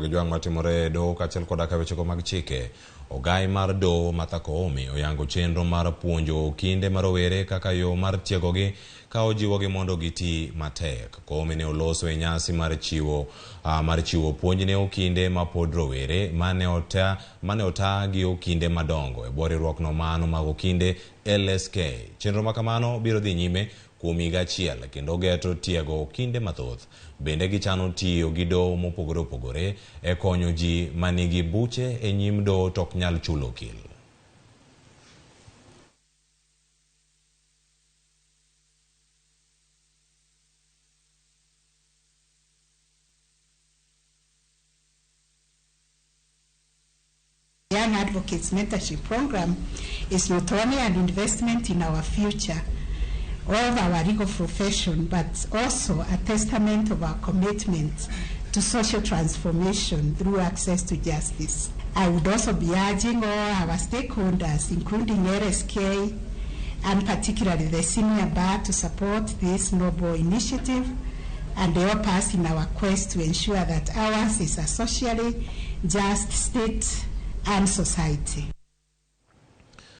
Gi jwang' matimore e doho kaachiel koda ka wechego mag chike. Ogai mar doho Martha Koome oyango chenro mar puonjo okinde ma rowere kaka yo mar tiegogi ka ojiwogi mondo giti matek. Koome ne oloso e nyasi mar chiwo mar chiwo puonj ne okinde ma pod rowere mane ota mane ota gi okinde madongo e bwo riwruokno mano mag okinde LSK. Chenro ma kamano biro dhi nyime kuom higa achiel kendo geto tiego okinde mathoth. Bende gichano tiyo gi doho mopogore opogore e konyo ji manigi buche e nyim doho to ok nyal chulo okil. Young Advocates Mentorship Program is not only an investment in our future of our legal profession, but also a testament of our commitment to social transformation through access to justice. I would also be urging all our stakeholders, including LSK and particularly the senior bar, to support this noble initiative and help us in our quest to ensure that ours is a socially just state and society.